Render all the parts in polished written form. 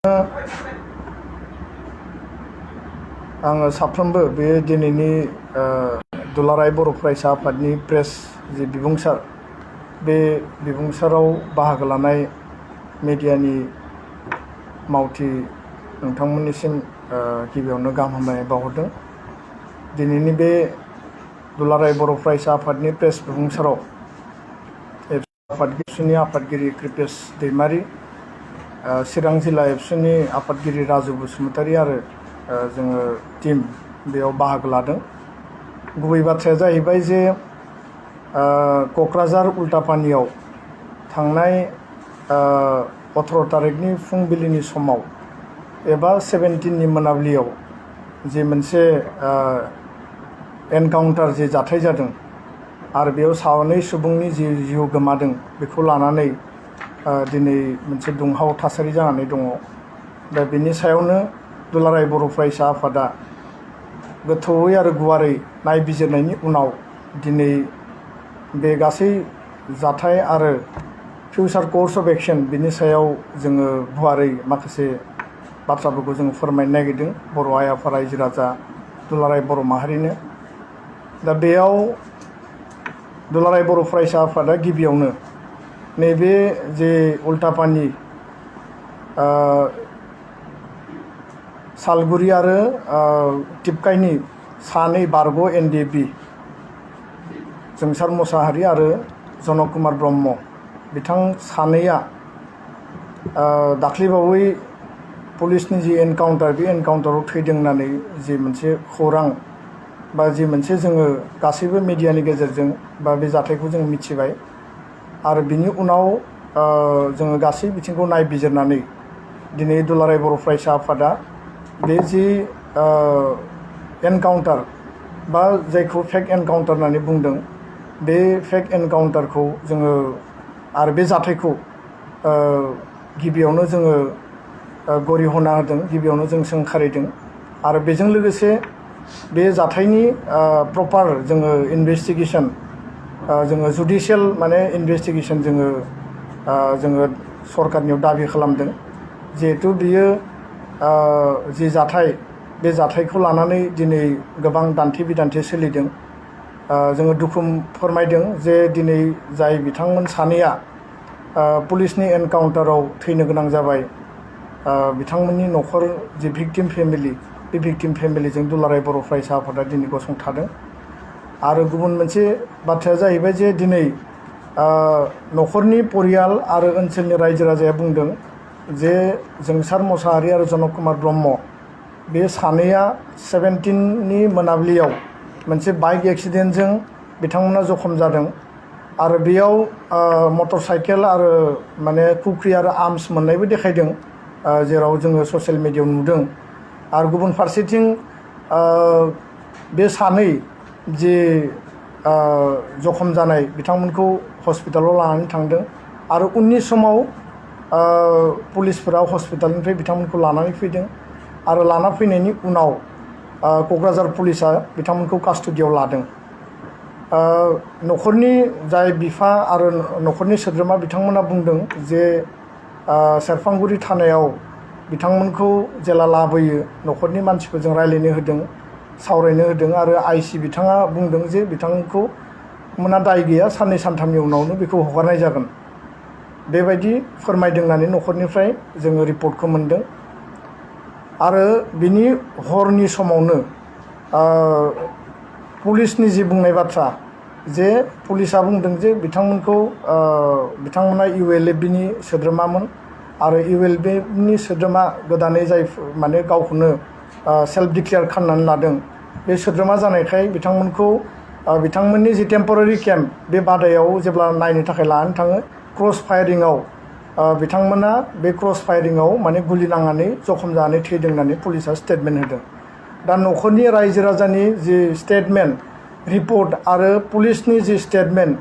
आङो साफ्रोमबो बे दिनैनि दुलाराय बर' फरायसा आफादनि प्रेस जि बिबुंसार बे बिबुंसाराव बाहागो लानाय मिडियानि मावथि नोंथांमोननिसिम गिबियावनो गाहाम हामलायनाय बावहरदों। दिनैनि बे दुलाराय बर' फरायसा आफादनि प्रेस बिबुंसाराव आफादगिरिनि आफादगिरि कृपेश दैमारि, चिरां जिल्ला एबसुनि आफादगिरि राजु बसुमतारी आरो जोङो टीम बेयाव बाहागो लादों। गुबै बाथ्राया जाहैबाय जे क'क्राझार उल्टापानियाव थांनाय 18 तारिखनि फुंबिलिनि समाव एबा 17नि मोनाबिलियाव जे मोनसे एनकाउन्टार जे जाथाय जादों आरो बेयाव सानै सुबुंनि जि जिउ गोमादों, बेखौ लानानै दिनै मोनसे दुंहाव थासारि जानानै दङ। दा बेनि सायावनो दुलाराय बर' फरायसा आफादा गोथौयै आरो गुवारै नायबिजिरनायनि उनाव दिनै बे गासै जाथाय आरो फिउचार कर्स अफ एक्शन बिनि सायाव जोङो गुवारै माखासे बाथ्राफोरखौ जोङो फोरमायनो नागिरदों बर' आइ आफा रायजो राजा दुलाराय बर' माहारिनो। दा बेयाव दुलाराय बर' फरायसा आफादा गिबियावनो नैबे जे उल्टापानि सालगुरि आरो टिपकाइनि सानै बारग' एनडिएफबि जोंसार मोसाहारि आरो जनक कुमार ब्रह्म बिथां सानैया दाख्लैबावै पुलिसनि जि एनकाउन्टार बे एनकाउन्टाराव थैदों होननानै जि मोनसे खौरां बा जि मोनसे जोङो गासैबो मिडियानि गेजेरजों बा बे जाथायखौ जों मिथिबाय आरो बिनि उनाव जोङो गासै बिथिंखौ नायबिजिरनानै दिनै दुलाराय बर' फरायसा आफादा बे जि एनकाउन्टार बा जायखौ फेक एनकाउन्टार होननानै बुंदों, बे फेक एनकाउन्टारखौ जोङो आरो बे जाथायखौ गिबियावनो जोङो गरिहना होदों, गिबियावनो जों सोंखारिदों आरो बेजों लोगोसे बे जाथायनि प्रपार जोङो इनभेस्टिगेसन जोङो जुडिशियेल माने इनभेस्टिगेसन जोङो सरकारनियाव दाबि खालामदों। जिहेथु बियो जि जाथाय बे जाथायखौ लानानै दिनै गोबां दान्थे बिदान्थे सोलिदों। जोङो दुखु फोरमायदों जे दिनै जाय बिथांमोन सानैया पुलिसनि एनकाउन्टाराव थैनो गोनां जाबाय, बिथांमोननि न'खर जि भिक्टिम फेमिलि, बे भिक्टिम फेमिलिजों दुलाराय बर' फरायसा आफादा दिनै गसंथादों। आरो गुबुन मोनसे बाथ्राया जाहैबाय जे दिनै न'खरनि परियाल आरो ओनसोलनि रायजो राजाया बुंदों जे जोंसार मोसाहारि आरो जनक कुमार ब्रह्म बे सानैया 17नि मोनाबिलियाव मोनसे बाइक एक्सिडेन्टजों बिथांमोना जखम जादों आरो बेयाव मटर साइकेल आरो माने कुख्रि आरो आर्म्स मोननायबो देखायदों, जेराव जोङो ससियेल मिडियायाव नुदों। आरो गुबुन फारसेथिं बे सानै जे जखम जानाय बिथांमोनखौ हस्पिटालाव लानानै थांदों आरो उननि समाव पुलिसफोरा हस्पिटालनिफ्राय बिथांमोनखौ लानानै फैदों आरो लाना फैनायनि उनाव क'क्राझार पुलिसा बिथांमोनखौ कास्टडियाव लादों। न'खरनि जाय बिफा आरो न'खरनि सोद्रोमा बिथांमोना बुंदों जे सेरफांगुरि थानायाव बिथांमोनखौ जेला लाबोयो न'खरनि मानसिफोरजों रायज्लायनो होदों, सावरायनो होदों आरो आइसि बिथाङा बुंदों जे बिथांखौ मोना दाय गैया, साननै सानथामनि उनावनो बेखौ हगारनाय जागोन, बेबायदि फोरमायदों होननानै न'खरनिफ्राय जोङो रिपर्टखौ मोनदों। आरो बिनि हरनि समावनो पुलिसनि जि बुंनाय बाथ्रा जे पुलिसा बुंदों जे बिथांमोना इउएलएफबिनि सोद्रोमामोन आरो इउएलएफबिनि सोद्रोमा गोदानै जाय माने गावखौनो सेल्फ डिक्लेयार खालामनानै लादों, बे सोद्रोमा जानायखाय बिथांमोनखौ बिथांमोननि जि टेम्परारि केम्प बे बादायाव जेब्ला नायनो थाखाय लानानै थाङो, क्रस फायारिंआव बिथांमोना बे क्रस फायारिंआव माने गुलि नांनानै जखम जानानै थैदों होननानै पुलिसा स्टेटमेन्ट होदों। दा न'खरनि रायजो राजानि जि स्टेटमेन्ट रिपर्ट आरो पुलिसनि जि स्टेटमेन्ट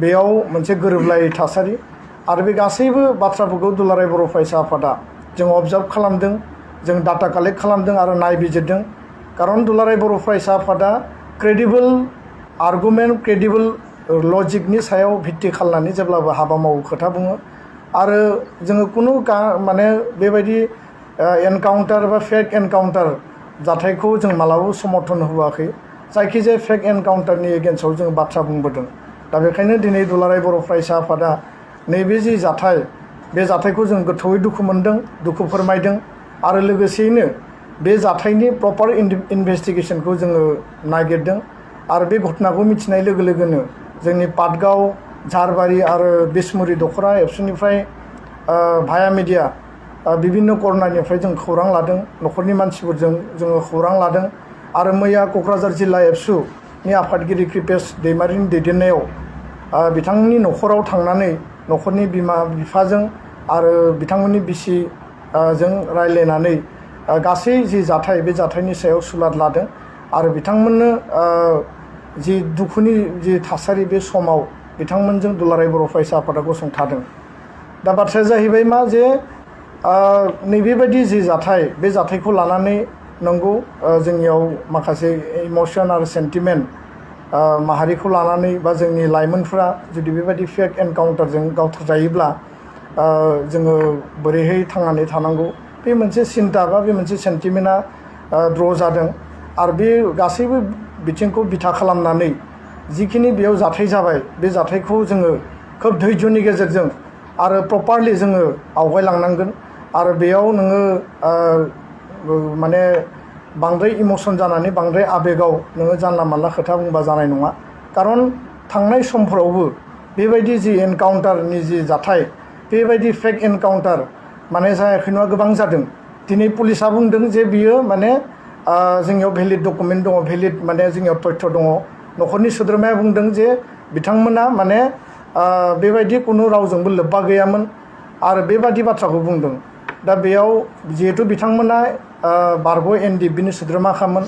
बेयाव मोनसे गोरोबलायै थासारि आरो बे गासैबो बाथ्राफोरखौ दुलाराय बर' फरायसा आफादा जों अबजार्भ खालामदों, जों डाटा कालेक्ट खालामदों आरो नायबिजिरदों। खारन दुलाराय बर' फरायसा आफादा क्रेडिबोल आर्गुमेन्ट, क्रेडिबोल लजिकनि सायाव भित्ति खालामनानै जेब्लाबो हाबा मावो, खोथा बुङो आरो जोङो कुनु माने बेबायदि एनकाउन्टार बा फेक एनकाउन्टार जाथायखौ जों मालाबाबो समर्थन होआखै जायखिजाया फेक एनकाउन्टारनि एगेन्स्टआव जों बाथ्रा बुंबोदों दा बेखायनो दिनै दुलाराय बर' फरायसा आफादा नैबे जि जाथाय बे जाथायखौ जों गोथौयै दुखु मोनदों दुखु फोरमायदों आरो लोगोसेयैनो बे जाथायनि प्रपार इनभेस्टिगेशनखौ जोङो नागिरदों आरो बे घटनाखौ मिथिनाय लोगो लोगोनो जोंनि पाटगाव झारबारि आरो बिसमुरि दख'रा एबसुनिफ्राय भाया मिडिया बिभिन्न कर्नारनिफ्राय जों खौरां लादों न'खरनि मानसिफोरजों जोङो खौरां लादों आरो मैया क'क्राझार जिल्ला एबसुनि आफादगिरि कृपेश दैमारिनि दैदेननायाव बिथांनि न'खराव थांनानै न'खरनि बिमा बिफाजों आरो बिथांमोननि बिसि जों रायज्लायनानै गासै जि जाथाय बे जाथायनि सायाव सुलाद लादों आरो बिथांमोननो जि दुखुनि जि थासारि बे समाव बिथांमोनजों दुलाराय बर' फरायसा आफादा गसंथादों दा बाथ्राया जाहैबाय मा जे नैबेबायदि जि जाथाय बे जाथायखौ लानानै नंगौ जोंनियाव माखासे इमोसन आरो सेन्टिमेन्ट माहारिखौ लानानै बा जोंनि लाइमोनफोरा जुदि बेबायदि फेक एनकाउन्टारजों गावथारजायोब्ला जोङो बोरैहाय थांनानै थानांगौ बे मोनसे सिन्ता बा बे मोनसे सेन्टिमेन्टआ द्र' जादों आरो बे गासैबो बिथिंखौ बिथा खालामनानै जिखिनि बेयाव जाथाय जाबाय बे जाथायखौ जोङो खोब धैर्यनि गेजेरजों आरो प्रपारलि जोङो आवगायलांनांगोन आरो बेयाव नोङो माने बांद्राय इमोसन जानानै बांद्राय आबेगाव नोङो जानला मानला खोथा बुंबा जानाय नङा खारन थांनाय समफोरावबो बेबायदि जि एनकाउन्टारनि जि जाथाय बेबायदि फेक एनकाउन्टार माने जायाखै नङा गोबां जादों दिनै पुलिसा बुंदों जे बियो माने जोंनियाव भेलिड डकुमेन्ट दङ भेलिड माने जोंनियाव तथ्य दङ न'खरनि सोद्रोमाया बुंदों जे बिथांमोना माने बेबायदि खुनु रावजोंबो लोब्बा गैयामोन आरो बेबादि बाथ्राखौ बुंदों दा बेयाव जिहेतु बिथांमोना बारग' एनडिएफबिनि सोद्रोमाखामोन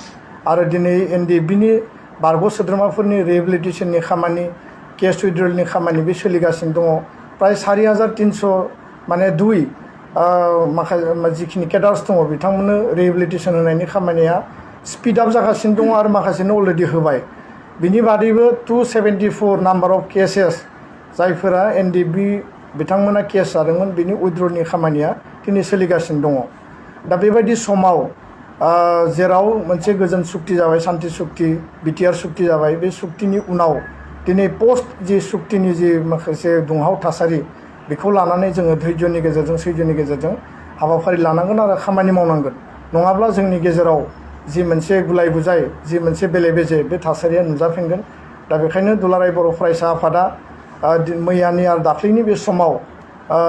आरो दिनै एनडिएफबिनि बारग' सोद्रोमाफोरनि रिहेबिलिटेसननि खामानि केस उइड्रलनि खामानि बे सोलिगासिनो दङ प्राय 4300 माने माखासे जिखिनि केडार्स दङ बिथांमोननो रिहेबिलिटेसन होनायनि खामानिया स्पिड आप जागासिनो दङ आरो माखासेनो अलरेडि होबाय बिनि बादैबो 274 नाम्बार अफ केसेस जायफोरा एनडिएफबि बिथांमोना केस जादोंमोन बिनि उइड्रलनि खामानिया दिनै सोलिगासिनो दङ दा बेबायदि समाव जेराव मोनसे गोजोन सुक्ति जाबाय सान्ति सुक्ति बिटिआर सुक्ति जाबाय बे सुक्तिनि उनाव दिनै पोस्ट जि सुक्तिनि जि माखासे दुंहाव थासारि बेखौ लानानै जोङो धैर्यनि गेजेरजों सैज्यनि गेजेरजों हाबाफारि लानांगोन आरो खामानि मावनांगोन नङाब्ला जोंनि गेजेराव जि मोनसे गुलाय गुजाय जि मोनसे बेले बेजे बे थासारिया नुजाफिनगोन दा बेखायनो दुलाराय बर' फरायसा आफादा मैयानि आरो दाख्लैनि बे समाव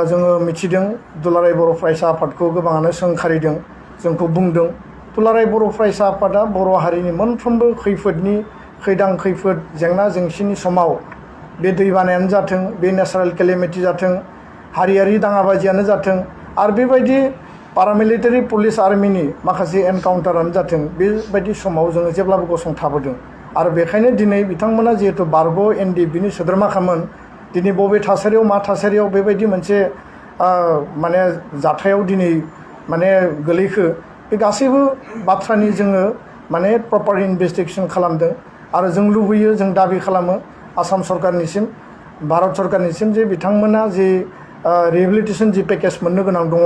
जोङो मिथिदों दुलाराय बर' फरायसा आफादखौ गोबाङानो सोंखारिदों जोंखौ बुंदों दुलाराय बर' फरायसा आफादा बर' हारिनि मोनफ्रोमबो खैफोदनि खैदां खैफोद जेंना जेंसिनि समाव बे दैबानायानो जाथों बे नेचारेल केलेमिटि जाथों हारियारि दाङाबाजियानो जाथों आरो बेबायदि पारामिलिटारि पुलिस आर्मिनि माखासे एनकाउन्टारानो जाथों बेबायदि समाव जोङो जेब्लाबो गसंथाबोदों आरो बेखायनो दिनै बिथांमोना जिहेतु बारग' एनडिएफबिनि सोद्रोमाखामोन दिनै बबे थासारियाव मा थासारियाव बेबायदि मोनसे माने जाथायाव दिनै माने गोलैखो बे गासैबो बाथ्रानि जोङो माने प्रपार इनभेस्टिगेसन खालामदों आरो जों लुबैयो जों दाबि खालामो आसाम सरकारनिसिम भारत सरकारनिसिम जे बिथांमोना जे रिहेबिलिटेसन जि पेकेज मोननो गोनां दङ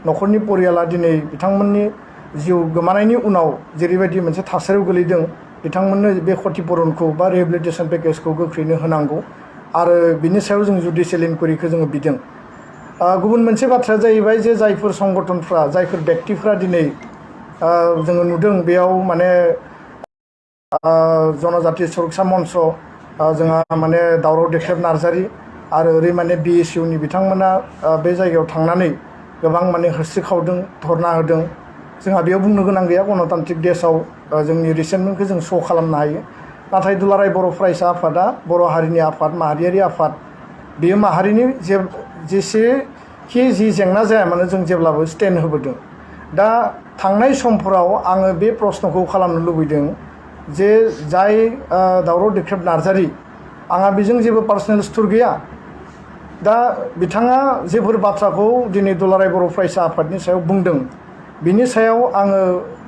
न'खरनि परियाला दिनै बिथांमोननि जिउ गोमानायनि उनाव जेरैबायदि मोनसे थासारियाव गोलैदों बिथांमोननो बे क्षतिपुरनखौ बा रिहेबिलिटेसन पेकेजखौ गोख्रैनो होनांगौ आरो बिनि सायाव जों जुडिशियेल इनकुवेरिखौ जोङो बिदों गुबुन मोनसे बाथ्राया जाहैबाय जे जायफोर संगठनफ्रा जायफोर व्यक्तिफ्रा दिनै जोङो नुदों बेयाव माने जनजाति सुरक्षा मन्च जोंहा माने दावराव देख्रेब नार्जारि आरो ओरै माने बिएसइउनि बिथांमोना बे जायगायाव थांनानै गोबां माने होस्रिखावदों धरना होदों जोंहा बेयाव बुंनो गोनां गैया गणतान्त्रिक देशआव जोंनि रिसेन्टमेन्टखौ जों श' खालामनो हायो नाथाय दुलाराय बर' फरायसा आफादा बर' हारिनि आफाद माहारियारि आफाद बेयो माहारिनि जेसेखि जि जेंना जाया मानो जों जेब्लाबो स्टेन्ड होबोदों दा थांनाय समफोराव आङो बे प्रश्नखौ खालामनो लुबैदों जे जाय दावराव देख्रेब नार्जारि आंहा बेजों जेबो पार्सनेल सुथुर गैया दा बिथाङा जेफोर बाथ्राखौ दिनै दुलाराय बर' फरायसा आफादनि सायाव बुंदों बिनि सायाव आङो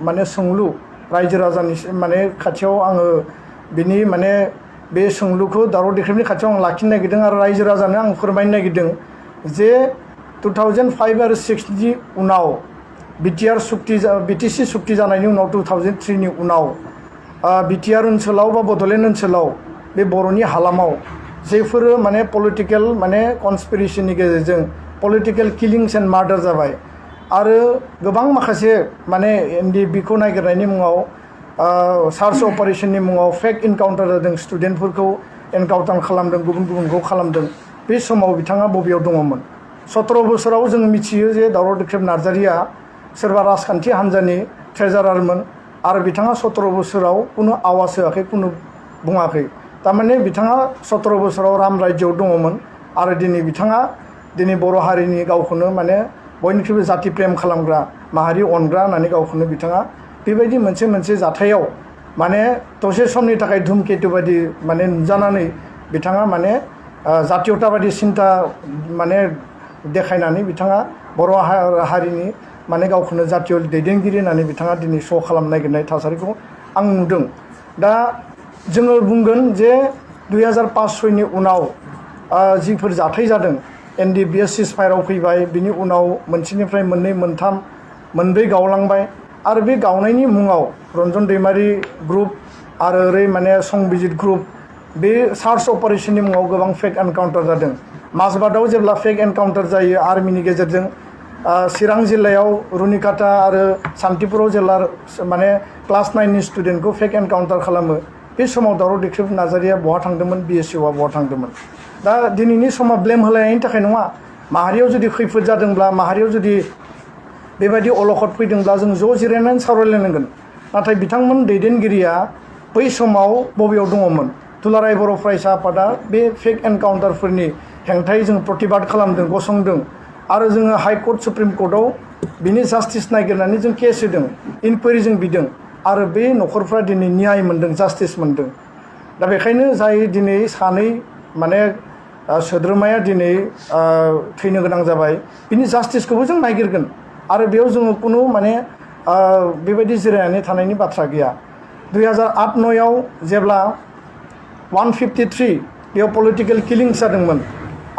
माने सोंलु रायजो राजानि माने खाथियाव आङो बिनि माने बे सोंलुखौ दावराव देख्रेबनि खाथियाव आं लाखिनो नागिरदों आरो रायजो राजानो आं फोरमायनो नागिरदों जे 2005 आरो 2006 नि उनाव बिटिसि सुक्ति जानायनि उनाव 2003 नि उनाव बिटिआर ओनसोलाव बा बड'लेण्ड ओनसोलाव बे बर'नि हालामाव जेफोरो माने पलिटिकेल माने कनस्पिरेसीनि गेजेरजों पलिटिकेल किलिंस एन्ड मार्डार जाबाय आरो गोबां माखासे माने एनडिएफबि खौ नागिरनायनि मुङाव सार्च अपारेशननि मुङाव फेक इनकाउन्टार जादों स्टुडेन्टफोरखौ एनकाउन्टार खालामदों गुबुनखौ खालामदों बे समाव बिथाङा बबेयाव दङमोन 17 बोसोराव जों मिथियो जे दावराव देख्रेब नार्जारिया सोरबा राजखान्थि हान्जानि ट्रेजारारमोन आरो बिथाङा 17 बोसोराव कुनु आवाज होआखै कुनु बुङाखै तारमाने बिथाङा 17 बोसोराव राम रायजोआव दङमोन आरो बिथाङा दिनै बर' हारिनि गावखौनो माने बयनिख्रुइबो जाति प्रेम खालामग्रा माहारि अनग्रा होननानै गावखौनो बिथाङा बेबायदि मोनसे जाथायाव माने दसे समनि थाखाय धुमकेतु बायदि माने नुजानानै बिथाङा माने जातीयताबादि सिन्ता माने देखायनानै बिथाङा बर' हारिनि माने गावखौनो जातीय दैदेनगिरि होननानै बिथाङा दिनै श' खालामनो नागिरनाय थासारिखौ आं नुदों दा जोङो बुंगोन जे 2005-06 नि उनाव जिफोर जाथाय जादों एनडिएफबिआ सिजफायाराव फैबाय बिनि उनाव मोनसेनिफ्राय मोननै मोनथाम मोनब्रै गावलांबाय आरो बे गावनायनि मुङाव रन्जन दैमारि ग्रुप आरो ओरै माने संबिजित ग्रुप बे सार्च अपारेशननि मुङाव गोबां फेक एनकाउन्टार जादों माजबादाव जेब्ला फेक एनकाउन्टार जायो आर्मिनि गेजेरजों चिरां जिल्लायाव रुनिकाटा आरो सान्तिपुराव जेब्ला माने क्लास 9 नि स्टुडेन्टखौ फेक एनकाउन्टार खालामो बे समाव दावराव देख्रेब नार्जारिया बहा थांदोंमोन बिएसइउआ बहा थांदोंमोन दा दिनैनि समाव ब्लेम होलायनायनि थाखाय नङा माहारियाव जुदि खैफोद जादोंब्ला माहारियाव जुदि बेबायदि अलखद फैदोंब्ला जों ज' जिरायनानै सावरायलायनांगोन नाथाय बिथांमोन दैदेनगिरिया बै समाव बबेयाव दङमोन दुलाराय बर' फरायसा आफादा बे फेक एनकाउन्टारफोरनि हेंथायै जों प्रतिबाद खालामदों गसंदों आरो जोङो हाइकर्ट सुप्रिम कर्टआव बिनि जास्टिस नागिरनानै जों केस होदों इनकुवारि जों बिदों आरो बे न'खरफ्रा दिनै न्याय मोन्दों जास्टिस मोन्दों दा बेखायनो जाय दिनै सानै माने सोद्रोमाया दिनै थैनो गोनां जाबाय बिनि जास्टिसखौबो जों नागिरगोन आरो बेयाव जोङो कुनु माने बेबायदि जिरायनानै थानायनि बाथ्रा गैया 2008-09 जेब्ला 153 बेयाव पलिटिकेल किलिंस जादोंमोन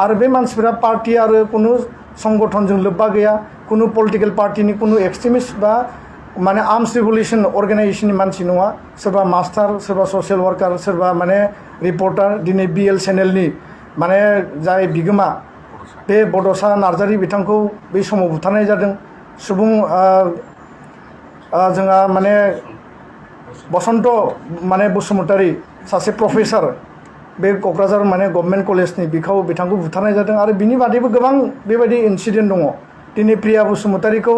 आरो बे मानसिफोरा पार्टि आरो कुनु संगठनजों लोब्बा गैया कुनु पलिटिकेल पार्टिनि कुनु एक्सट्रिमिस्ट बा माने आर्म्स रिभलिउसन अर्गेनाइजेशननि मानसि नङा सोरबा मास्टार सोरबा ससियेल वार्कार सोरबा माने रिपर्टार दिनै बिएल चेनेलनि माने जाय बिगोमा बे बड'सा नार्जारि बिथांखौ बै समाव बुथारनाय जादों सुबुं जोंहा माने बसन्त माने बसुमतारी सासे प्रफेसार बे क'क्राझार माने गभर्नमेन्ट कलेजनि बिथांखौ बुथारनाय जादों आरो बिनि बादैबो गोबां बेबायदि इनसिडेन्ट दङ दिनै प्रिया बसुमतारीखौ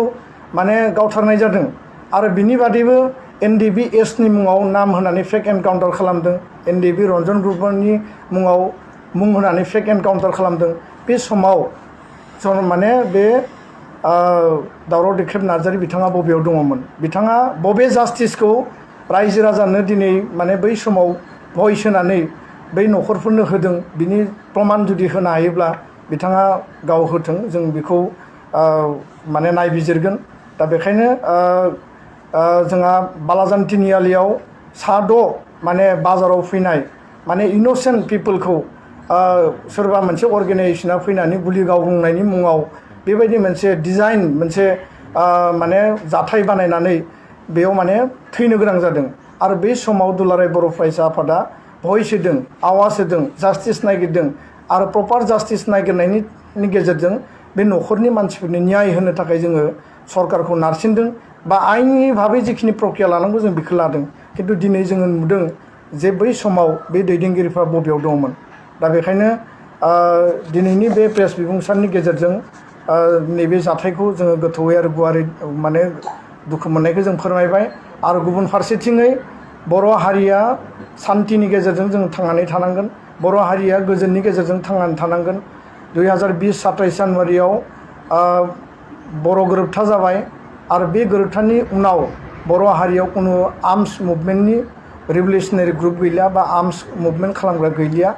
माने गावथारनाय जादों आरो बिनि बादैबो एनडिएफबि एसनि मुङाव नाम होनानै फेक एनकाउन्टार खालामदों एनडिएफबि रन्जन ग्रुपनि मुङाव मुं होनानै फेक एनकाउन्टार खालामदों बे समाव माने बे दावराव देख्रेब नार्जारि बिथाङा बबेयाव दङमोन बिथाङा बबे जास्टिसखौ रायजो राजानो दिनै माने बै समाव भइस होनानै बै न'खरफोरनो होदों बिनि प्रमान जुदि होनो हायोब्ला बिथाङा गाव होथों जों बेखौ माने नायबिजिरगोन दा बेखायनो जोंहा बालाजान तिनिआलियाव सा6 माने बाजाराव फैनाय माने इनोसेन्ट पिपोलखौ सोरबा मोनसे अर्गेनाइजेशना फैनानै गुलि गावनायनि मुङाव बेबायदि मोनसे डिजाइन मोनसे माने जाथाय बानायनानै बेयाव माने थैनो गोनां जादों आरो बे समाव दुलाराय बर' फरायसा आफादा भइस होदों आवाज होदों जास्टिस नागिरदों आरो प्रपार जास्टिस नागिरनायनि गेजेरजों बे न'खरनि मानसिफोरनि न्याय होनो थाखाय जोङो सरकारखौ नारसिनदों बा आयेननि भाबै जिखिनि प्रक्रिया लानांगौ जों बेखौ लादों खिन्थु दिनै जोङो नुदों जे बै समाव बे दैदेनगिरिफ्रा बबेयाव दङमोन दा बेखायनो दिनैनि बे प्रेस बिबुंसारनि गेजेरजों नैबे जाथायखौ जोङो गोथौयै आरो गुवारै माने दुखु मोननायखौ जों फोरमायबाय आरो गुबुन फारसेथिङै बर' हारिया सान्तिनि गेजेरजों जों थांनानै थानांगोन बर' हारिया गोजोननि गेजेरजों थांनानै थानांगोन 2020-27 जानुवारियाव बर' गोरोबथा जाबाय आरो बे गोरोबथानि उनाव बर' हारियाव कुनु आर्म्स मुभमेन्टनि रिभलिउसनारि ग्रुप गैलिया बा आर्म्स मुभमेन्ट खालामग्रा गैलिया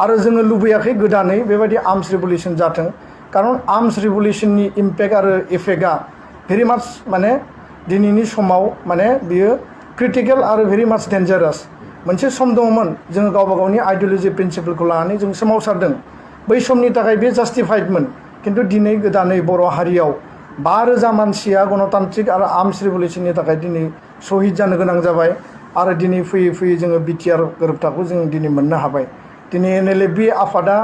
आरो जोङो लुबैयाखै गोदानै बेबायदि आर्म्स रिभलिउसन जाथों कारन आर्म्स रिभलिउसननि इम्पेक्ट आरो इफेक्टआ भेरि माच माने दिनैनि समाव माने बियो क्रिटिकेल आरो भेरि माच डेन्जारास मोनसे सम दङमोन जोङो गावबा गावनि आइडिय'लजि प्रिन्सिपलखौ लानानै जों सोमावसारदों बै समनि थाखाय बे जास्टिफाइडमोन खिन्थु दिनै गोदानै बर' हारियाव 5,000 मानसिया गणतान्त्रिक आरो आर्मस रिभलिउसननि थाखाय दिनै शहीद जानो गोनां जाबाय आरो दिनै फैयै फैयै जोङो बिटिआर गोरोबथाखौ जों दिनै मोननो हाबाय। दिनै एनएलएफबि आफादा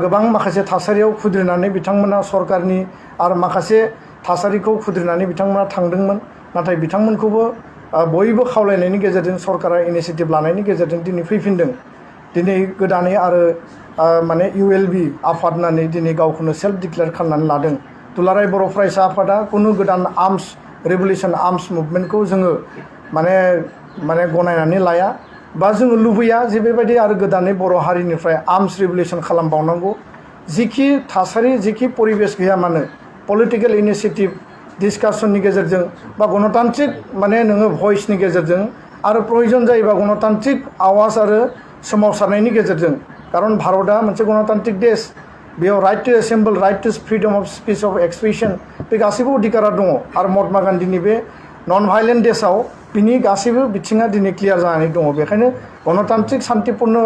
गोबां माखासे थासारियाव खुद्रिनानै बिथांमोना सरकारनि आरो माखासे थासारिखौ खुद्रिनानै बिथांमोना थांदोंमोन, नाथाय बिथांमोनखौबो बयबो खावलायनायनि गेजेरजों सरकारा इनिशिएटिभ लानायनि गेजेरजों दिनै फैफिनदों। दिनै गोदानै आरो माने इउएलबि आफाद होननानै दिनै गावखौनो सेल्फ डिक्लेयार खालामनानै लादों। दुलाराय बर' फरायसा आफादा खुनु गोदान आर्मस रिभलिउसन आर्मस मुभमेन्टखौ जोङो माने गनायनानै लाया बा जोङो लुबैया जे बेबायदि आरो गोदानै बर' हारिनिफ्राय आर्मस रिभलिउसन खालामबावनांगौ। जिखि थासारि जिखि परिबेस गैया मानो पलिटिकेल इनिशिएटिभ डिसकासननि गेजेरजों बा गणतान्त्रिक माने नोङो भइसनि गेजेरजों आरो प्रयजन जायोबा गणतान्त्रिक आवाज आरो सोमावसारनायनि गेजेरजों, खारन भारतआ मोनसे गणतान्त्रिक देश, बेयाव right to assemble, right to freedom of speech of expression बे गासैबो अधिकारा दङ। आरो महात्मा गान्धीनि बे नन भाइलेन्ट देशआव बिनि गासैबो बिथिङा दिनै क्लियार जानानै दङ। बेखायनो गणतान्त्रिक शान्तिपूर्ण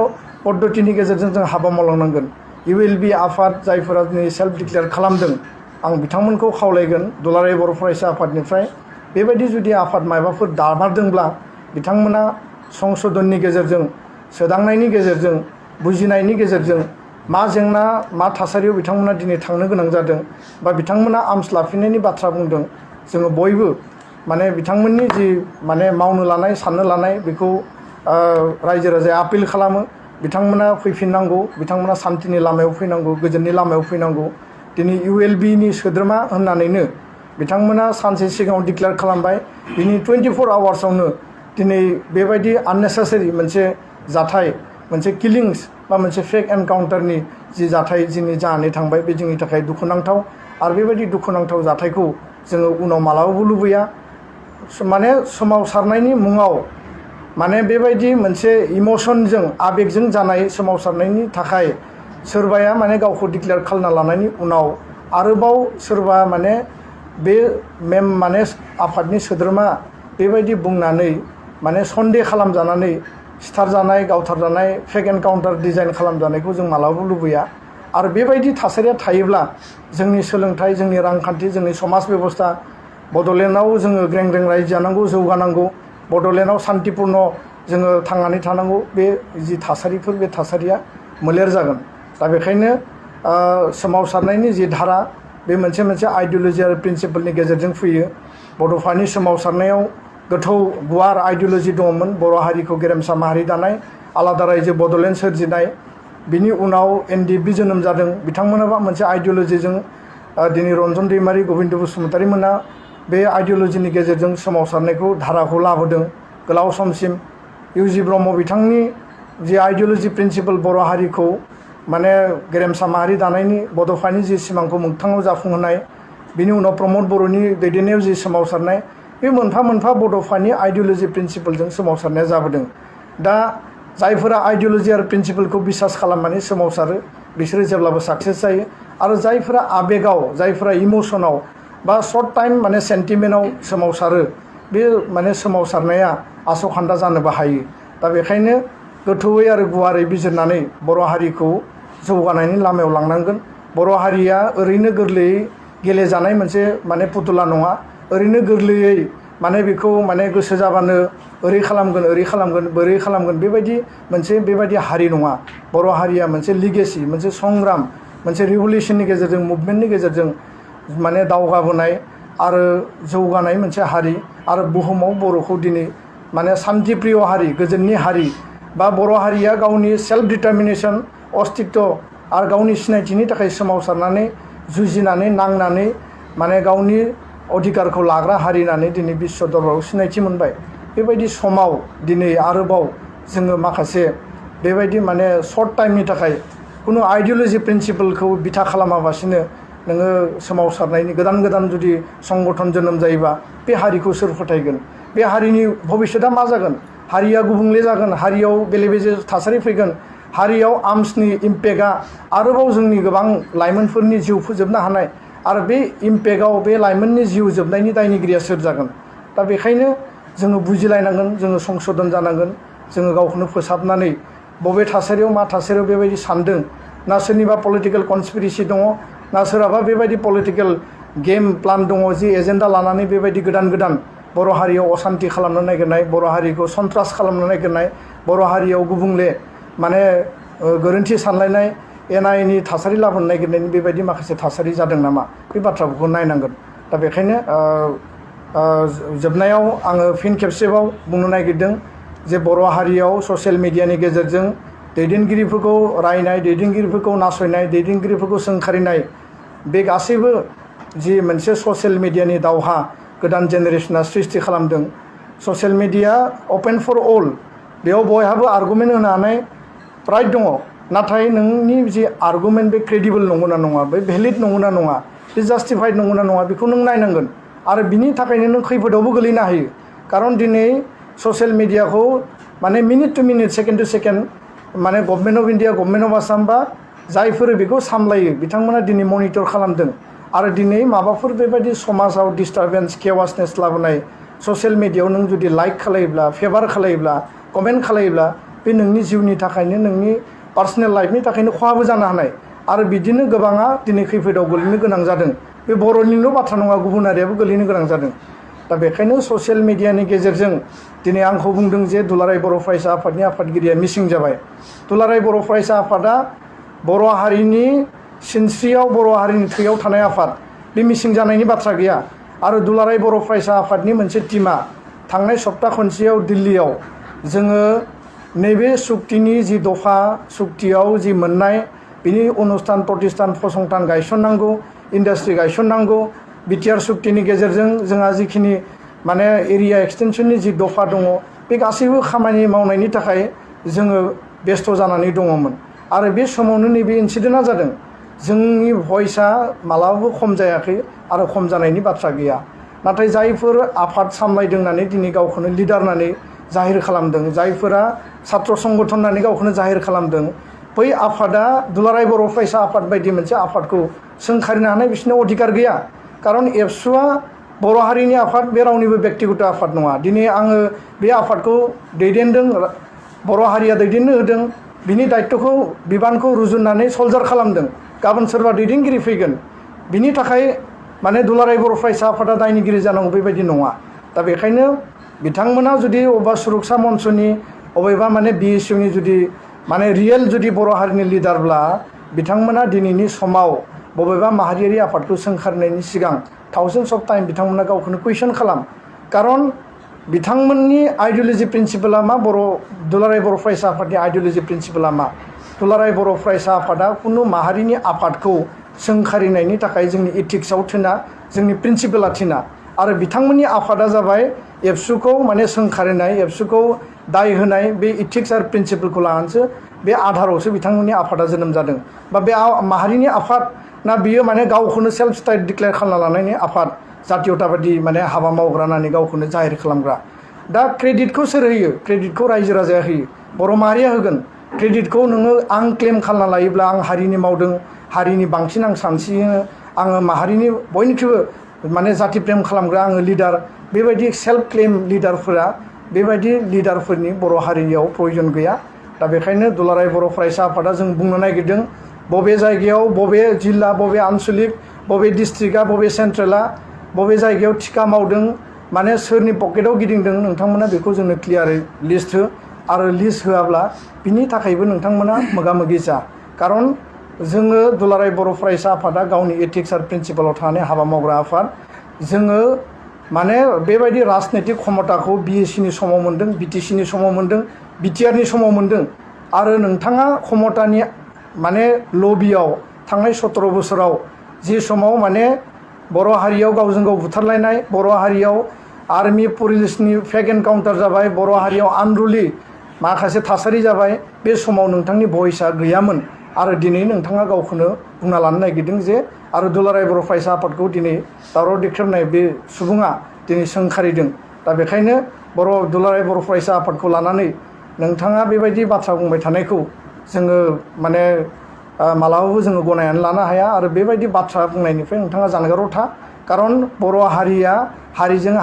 पद्धतिनि गेजेरजों जों हाबा मावलांनांगोन। इउएलबि आफाद जायफोरा दिनै सेल्फ डिक्लेयार खालामदों, आं बिथांमोनखौ खावलायगोन दुलाराय बर' फरायसा आफादनिफ्राय बेबायदि जुदि आफाद माबाफोर दामारदोंब्ला बिथांमोना संशोधननि गेजेरजों, सोदांनायनि गेजेरजों, बुजिनायनि गेजेरजों मा जेंना मा थासारियाव बिथांमोना दिनै थांनो गोनां जादों बा बिथांमोना आर्मस लाफिननायनि बाथ्रा बुंदों, जोङो बयबो माने बिथांमोननि जि माने मावनो लानाय साननो लानाय बेखौ रायजो राजाया आपिल खालामो। बिथांमोना फैफिननांगौ, बिथांमोना सान्तिनि लामायाव फैनांगौ, गोजोननि लामायाव फैनांगौ। दिनै इउएलबिनि सोद्रोमा होननानैनो बिथांमोना सानसे सिगाङाव डिक्लेयार खालामबाय, दिनै 24 आवार्सआवनो दिनै बेबायदि आननेसेसारि मोनसे जाथाय, मोनसे किलिंस बा मोनसे फेक एनकाउन्टारनि जि जाथाय दिनै जानानै थांबाय, बे जोंनि थाखाय दुखुनांथाव। आरो बेबायदि दुखुनांथाव जाथायखौ जोङो उनाव मालाबाबो लुबैया। माने सोमावसारनायनि मुङाव माने बेबायदि मोनसे इमसनजों आबेगजों जानाय सोमावसारनायनि थाखाय सोरबाया माने गावखौ डिक्लेयार खालामना लानायनि उनाव आरोबाव सोरबा माने बे माने आफादनि सोद्रोमा बेबायदि बुंनानै माने सन्देह खालामजानानै सिथारजानाय, गावथारजानाय, फेक एनकाउन्टार डिजाइन खालामजानायखौ जों मालाबाबो लुबैया। आरो बेबायदि थासारिया थायोब्ला जोंनि सोलोंथाइ, जोंनि रांखान्थि, जोंनि समाज बेबस्था, बड'लेण्डआव जोङो ग्रें ग्रें रायजो जानांगौ, जौगानांगौ, बड'लेण्डआव शान्तिपूर्ण जोङो थांनानै थानांगौ, बे जि थासारिफोर बे थासारिया मोलेर जागोन। दा बेखायनो सोमावसारनायनि जि धारा बे मोनसे आइडिय'लजि आरो प्रिन्सिपलनि गेजेरजों फैयो। बड'फानि सोमावसारनायाव गोथौ गुवार आइडिय'लजि दङमोन, बर' हारिखौ गेरेमसा माहारि दानाय, आलादा रायजो बड'लेण्ड सोरजिनाय। बिनि उनाव एनडिएफबि जोनोम जादों, बिथांमोनाबा मोनसे आइडिय'लजिजों दिनै रन्जन दैमारि, गबिन्द बसुमतारी मोना बे आइडिय'लजिनि गेजेरजों सोमावसारनायखौ धाराखौ लाबोदों गोलाव समसिम। इउजि ब्रह्म बिथांनि जि आइडिय'लजि प्रिन्सिपल बर' हारिखौ माने गेरेमसा माहारि दानायनि, बड'फानि जि सिमांखौ मोगथाङाव जाफुंहोनाय, बिनि उनाव प्रमद बर'नि दैदेननायाव जि सोमावसारनाय, बे मोनफा मोनफा बड'फानि आइडिय'लजि प्रिन्सिपलजों सोमावसारनाया जाबोदों। दा जायफोरा आइडिय'लजि आरो प्रिन्सिपलखौ बिसास खालामनानै सोमावसारो बिसोरो जेब्लाबो साक्सेस जायो। आरो जायफोरा आबेगाव, जायफोरा इमसनाव बा सर्ट टाइम माने सेन्टिमेन्टआव सोमावसारो, बे माने सोमावसारनाया आसखान्दा जानोबो हायो। दा बेखायनो गोथौयै आरो गुवारै बिजिरनानै बर' हारिखौ जौगानायनि लामायाव लांनांगोन। बर' हारिया ओरैनो गोरलैयै गेलेजानाय मोनसे माने फुथुला नङा, ओरैनो गोरलैयै माने बेखौ माने गोसो जाबानो ओरै खालामगोन, ओरै खालामगोन, बोरै खालामगोन बेबायदि हारि नङा। बर' हारिया मोनसे लिगेसि, मोनसे संग्राम, मोनसे रिभलिउसननि गेजेरजों, मुभमेन्टनि गेजेरजों माने दावगाबोनाय आरो जौगानाय मोनसे हारि। आरो बुहुमाव बर'खौ दिनै माने शान्तिप्रिय हारि, गोजोननि हारि, बा बर' हारिया गावनि सेल्फ डिटारमिनेसन, अस्तित्व आरो गावनि सिनायथिनि थाखाय सोमावसारनानै जुजिनानै नांनानै माने गावनि अधिकारखौ लाग्रा हारि होननानै दिनै बिश्व दरबाराव सिनायथि मोनबाय। बेबायदि समाव दिनै आरोबाव जोङो माखासे बेबायदि माने सर्ट टाइमनि थाखाय खुनु आइडिय'लजि प्रिन्सिपलखौ बिथा खालामाबासिनो नोङो सोमावसारनायनि गोदान जुदि संगठन जोनोम जायोबा बे हारिखौ सोर फोथायगोन? बे हारिनि भबिष्यतआ मा जागोन? हारिया गुबुंले जागोन, हारियाव बेले बेजे थासारि फैगोन, हारियाव आर्मसनि इम्पेक्टआ आरोबाव जोंनि गोबां लाइमोनफोरनि जिउ फोजोबनो हानाय, आरो बे इम्पेक्टआव बे लाइमोननि जिउ जोबनायनि दायनिगिरिया सोर जागोन? दा बेखायनो जोङो बुजिलायनांगोन, जोङो संशोधन जानांगोन, जोङो गावखौनो फोसाबनानै बबे थासारियाव मा थासारियाव बेबायदि सानदों, ना सोरनिबा पलिटिकेल कनस्पिरेसि दङ, ना सोरहाबा बेबायदि पलिटिकेल गेम प्लान दङ जि एजेन्डा लानानै बेबायदि गोदान गोदान बर' हारियाव असान्ति खालामनो नागिरनाय बर' हारिखौ सन्त्रास खालामनो नागिरनाय बर' हारियाव गुबुंले माने गोरोन्थि सानलायनाय एना एनि थासारि लाबोनो नागिरनायनि बेबायदि माखासे थासारि जादों नामा बे बाथ्राखौ नायनांगोन दा बेखायनो जोबनायाव आङो फिन खेबसेबाव बुंनो नागिरदों जे बर' हारियाव ससियेल मिडियानि गेजेरजों दैदेनगिरिफोरखौ रायनाय दैदेनगिरिफोरखौ नासयनाय दैदेनगिरिफोरखौ सोंखारिनाय बे गासैबो जि मोनसे ससियेल मिडियानि दावहा गोदान जेनेरेसना सृष्टि खालामदों ससियेल मिडिया अपेन फर अल बेयाव बयहाबो आर्गुमेन्ट होनो हानाय राइट दङ नाथाय नोंनि जि आर्गुमेन्ट बे क्रेडिबल नंगौना नङा बे भेलिड नंगौना नङा बे जास्टिफाइड नंगौना नङा बेखौ नों नायनांगोन आरो बिनि थाखायनो नों खैफोदावबो गोलैनो हायो खारन दिनै ससियेल मिडियाखौ माने minute to minute second to second माने government of India government of Assam बा जायफोर बेखौ सामलायो बिथांमोना दिनै मनिटर खालामदों आरो दिनै माबाफोर बेबायदि समाजाव डिस्टारबेन्स केवासनेस लाबोनाय ससियेल मिडियायाव नों जुदि लाइक खालायोब्ला फेभार खालायोब्ला कमेन्ट खालायोब्ला बे नोंनि जिउनि थाखायनो नोंनि पार्सनेल लाइफनि थाखायनो खहाबो जानो हानाय आरो बिदिनो गोबाङा दिनै खैफोदाव गोलैनो गोनां जादों बे बर'निल' बाथ्रा नङा गुबुन हारियाबो गोलैनो गोनां जादों दा बेखायनो ससियेल मिडियानि गेजेरजों दिनै आंखौ बुंदों जे दुलाराय बर' फरायसा आफादनि आफादगिरिया मिसिं जाबाय दुलाराय बर' फरायसा आफादा बर' हारिनि सिनस्रियाव बर' हारिनि थैयाव थानाय आफाद बे मिसिं जानायनि बाथ्रा गैया आरो दुलाराय बर' फरायसा आफादनि मोनसे टिमा थांनाय सप्ता खनसेयाव दिल्लीयाव जोङो नैबे सुक्तिनि जि दफा सुक्तियाव जि मोननाय बिनि अनुस्थान प्रतिष्ठान फसंथान गायसननांगौ इन्डास्ट्रि गायसननांगौ बिटिआर सुक्तिनि गेजेरजों जोंहा जिखिनि माने एरिया एक्सटेनसननि जि दफा दङ बे गासैबो खामानि मावनायनि थाखाय जोङो बेस्थ' जानानै दङमोन आरो बे समावनो नैबे इनसिडेन्टआ जादों जोंनि भइसआ मालाबाबो खम जायाखै आरो खम जानायनि बाथ्रा गैया नाथाय जायफोर आफाद सामलायदों होननानै दिनै गावखौनो लिडार होननानै जाहिर खालामदों जायफोरा सात्र संगठन होननानै गावखौनो जाहिर खालामदों बै आफादा दुलाराय बर' फरायसा आफाद बायदि मोनसे आफादखौ सोंखारिनो हानाय बिसोरनाव अधिकार गैया खारन एबसुआ बर' हारिनि आफाद बे रावनिबो बेक्तिगत आफाद नङा दिनै आङो बे आफादखौ दैदेनदों बर' हारिया दैदेननो होदों बिनि दायित्वखौ बिबानखौ रुजुननानै सल्जार खालामदों गाबोन सोरबा दैदेनगिरि फैगोन बिनि थाखाय माने दुलाराय बर' फरायसा आफादा दायनिगिरि जानांगौ बेबायदि नङा दा बेखायनो बिथांमोना जुदि अबेबा सुरक्षा मन्चनि अबेबा माने बिएसइउनि जुदि माने रियेल जुदि बर' हारिनि लिडारब्ला बिथांमोना दिनैनि समाव बबेबा माहारियारि आफादखौ सोंखारनायनि सिगां थाउजेन्डस अफ टाइम बिथांमोना गावखौनो कुइसन खालाम खारन बिथांमोननि आइडिय'लजि प्रिन्सिपला मा दुलाराय बर' फरायसा आफादनि आइडिय'लजि प्रिन्सिपला मा दुलाराय बर' फरायसा आफादा खुनु माहारिनि आफादखौ सोंखारिनायनि थाखाय जोंनि इथिक्सआव थिना जोंनि प्रिन्सिपला थिना आरो बिथांमोननि आफादा जाबाय एबसुखौ माने सोंखारिनाय एबसुखौ दाय होनाय बे इथिक्स आरो प्रिन्सिपलखौ लानानैसो बे आधारावसो बिथांमोननि आफादा जोनोम जादों बा बे माहारिनि आफाद ना बियो माने गावखौनो सेल्फ स्टाइट डिक्लेयार खालामना लानायनि आफाद जातीयताबादि माने हाबा मावग्रा होननानै गावखौनो जाहिर खालामग्रा दा क्रेडिटखौ सोर होयो क्रेडिटखौ रायजो राजाया होयो बर' माहारिया होगोन क्रेडिटखौ नोङो आं क्लेम खालामना लायोब्ला आं हारिनि मावदों हारिनि बांसिन आं सानस्रियो आङो माहारिनि बयनिख्रुइबो माने जाति प्रेम खालामग्रा आङो लिडार बेबायदि सेल्फ क्लेम लिडारफोरा बेबायदि लिडारफोरनि बर' हारियाव प्रयजन गैया दा बेखायनो दुलाराय बर' फरायसा आफादा जों बुंनो नागिरदों बबे जायगायाव बबे जिल्ला बबे आनसलिक बबे डिस्ट्रिक्टआ बबे सेन्ट्रेला बबे जायगायाव थिखा मावदों माने सोरनि पकेटाव गिदिंदों नोंथांमोना बेखौ जोंनो क्लियारै लिस्ट हो आरो लिस्ट होआब्ला बिनि थाखायबो नोंथांमोना मोगा मोगि जा खारन जोङो दुलाराय बर' फरायसा आफादा गावनि एथिक्स आरो प्रिन्सिपालाव थानानै हाबा मावग्रा आफाद जोङो माने बेबायदि राजनैतिक क्षमताखौ बिएससिनि समाव मोन्दों बिटिसिनि समाव मोन्दों बिटिआरनि समाव मोन्दों आरो नोंथाङा क्षमतानि माने लबियाव थांनाय 17 बोसोराव जि समाव माने बर' हारियाव गावजों गाव बुथारलायनाय बर' हारियाव आर्मि पुलिसनि फेक एनकाउन्टार जाबाय बर' हारियाव आनरुलि माखासे थासारि जाबाय बे समाव नोंथांनि भइसआ गैयामोन आरो दिनै नोंथाङा गावखौनो बुंना लानो नागिरदों जे आरो दुलाराय बर' फरायसा आफादखौ दिनै दावराव देख्रेबनाय बे सुबुङा दिनै सोंखारिदों दा बेखायनो दुलाराय बर' फरायसा आफादखौ लानानै नोंथाङा बेबायदि बाथ्रा बुंबाय थानायखौ जोङो माने मालाबाबो जोङो गनायनानै लानो हाया आरो बेबायदि बाथ्रा बुंनायनिफ्राय नोंथाङा जानगाराव था खारन बर' हारिया हारिजों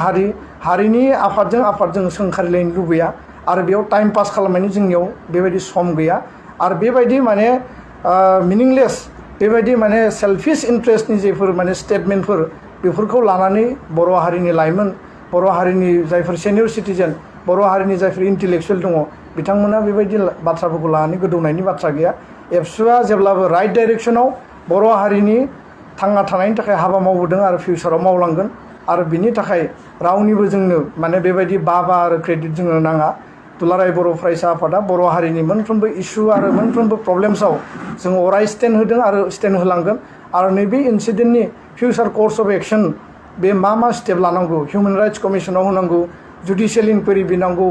हारिनि आफादजों सोंखारिलायनो लुबैया आरो बेयाव टाइम पास खालामनायनि जोंनियाव बेबायदि सम गैया आरो बेबायदि माने मिनिंलेस बेबायदि माने सेल्फिश इन्ट्रेस्टनि जेफोर माने स्टेटमेन्टफोर बेफोरखौ लानानै बर' हारिनि लाइमोन बर' हारिनि जायफोर सेनियर सिटिजेन बर' हारिनि जायफोर इन्टेलेक्सुवेल दङ बिथांमोना बेबायदि बाथ्राफोरखौ लानानै गोदौनायनि बाथ्रा गैया एबसुआ जेब्लाबो राइट डाइरेक्सनाव बर' हारिनि थांना थानायनि थाखाय हाबा मावबोदों आरो फिउचाराव मावलांगोन आरो बिनि थाखाय रावनिबो जोंनो माने बेबायदि बाबा आरो क्रेडिट जोंनो नाङा दुलाराय बर' फरायसा आफादा बर' हारिनि मोनफ्रोमबो इस्यु आरो मोनफ्रोमबो प्रब्लेम्सआव जों अराय स्टेन्ड होदों आरो स्टेन्ड होलांगोन आरो नैबे इन्सिडेन्टनि फिउचार कर्स अफ एक्सन बे मा स्टेप लानांगौ हिउमेन राइट्स कमिसनाव होनांगौ जुडिशियेल इनकुवेरि बिनांगौ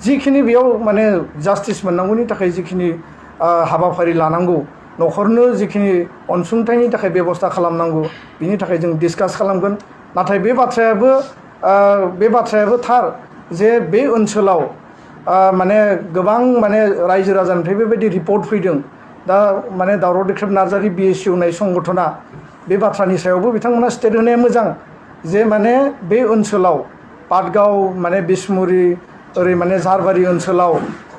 जिखिनि बेयाव माने जास्टिस मोननांगौनि थाखाय जिखिनि हाबाफारि लानांगौ न'खरनो जिखिनि अनसुंथाइनि थाखाय बेबस्था खालामनांगौ बिनि थाखाय जों डिसकास खालामगोन नाथाय बे बाथ्रायाबो थार जे बे ओनसोलाव माने गोबां माने रायजो राजानिफ्राय बेबायदि रिपर्ट फैदों दा माने दावराव देख्रेब नार्जारि BSC होननाय संगठना बे बाथ्रानि सायावबो बिथांमोना स्टेट होनाया मोजां जे माने बे ओनसोलाव पाटगाव माने बिसमुरि ओरै माने झारबारि ओनसोलाव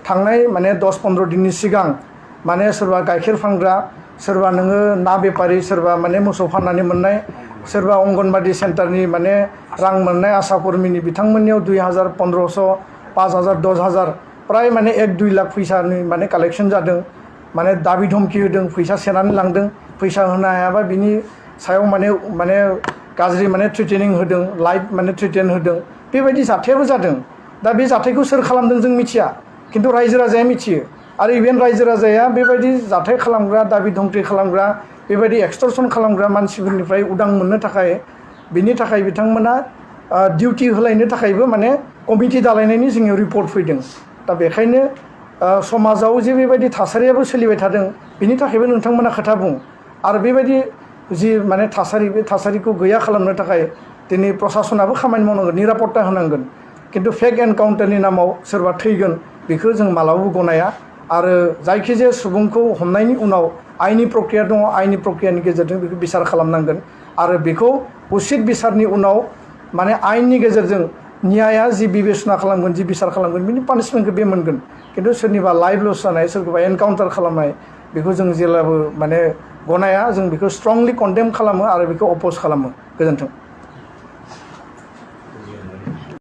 थांनाय माने 10-15 दिननि सिगां माने सोरबा गाइखेर फानग्रा सोरबा नोङो ना बेपारि सोरबा माने मोसौ फाननानै मोननाय सोरबा अंगनबादि सेन्टारनि माने रां मोननाय आशा कर्मिनि बिथांमोननियाव 2000 1500 5000 10000 प्राय माने 1-2 लाख फैसानि माने कालेक्शन जादों माने दाबि धमकी होदों फैसा सेनानै लांदों फैसा होनो हायाबा बिनि सायाव माने गाज्रि माने थ्रेटेनिं होदों लाइफ माने थ्रेटेन होदों बेबायदि जाथायाबो जादों दा बे जाथायखौ सोर खालामदों जों मिथिया खिन्थु रायजो राजाया मिथियो आरो इभेन रायजो राजाया बेबायदि जाथाय खालामग्रा दाबि धमकी खालामग्रा बेबायदि एक्सटर्सन खालामग्रा मानसिफोरनिफ्राय उदां मोननो थाखाय बिनि थाखाय बिथांमोना डिउटि होलायनो थाखायबो माने कमिटि दालायनायनि जोंनियाव रिपर्ट फैदों दा बेखायनो समाजाव जे बेबायदि थासारियाबो सोलिबाय थादों बिनि थाखायबो नोंथांमोना खोथा बुं आरो बेबायदि जि माने थासारि बे थासारिखौ गैया खालामनो थाखाय दिनै प्रसासनाबो खामानि मावनांगोन निरापत्ता होनांगोन खिन्थु फेक एनकाउन्टारनि नामाव सोरबा थैगोन बेखौ जों मालाबाबो गनाया आरो जायखिजाया सुबुंखौ हमनायनि उनाव आयेननि प्रक्रिया दङ आयेननि प्रक्रियानि गेजेरजों बेखौ बिसार खालामनांगोन आरो बेखौ उसित बिसारनि उनाव माने आयेननि गेजेरजों न्याया जि बिबेचना खालामगोन जि बिसार खालामगोन बिनि पानिशमेन्टखौ बे मोनगोन खिन्थु सोरनिबा लाइफ लस जानाय सोरखौबा एनकाउन्टार खालामनाय बेखौ जों जेब्लाबो माने गनाया जों बेखौ स्ट्रंलि कन्डेम खालामो आरो बेखौ अपोज खालामो गोजोन्थों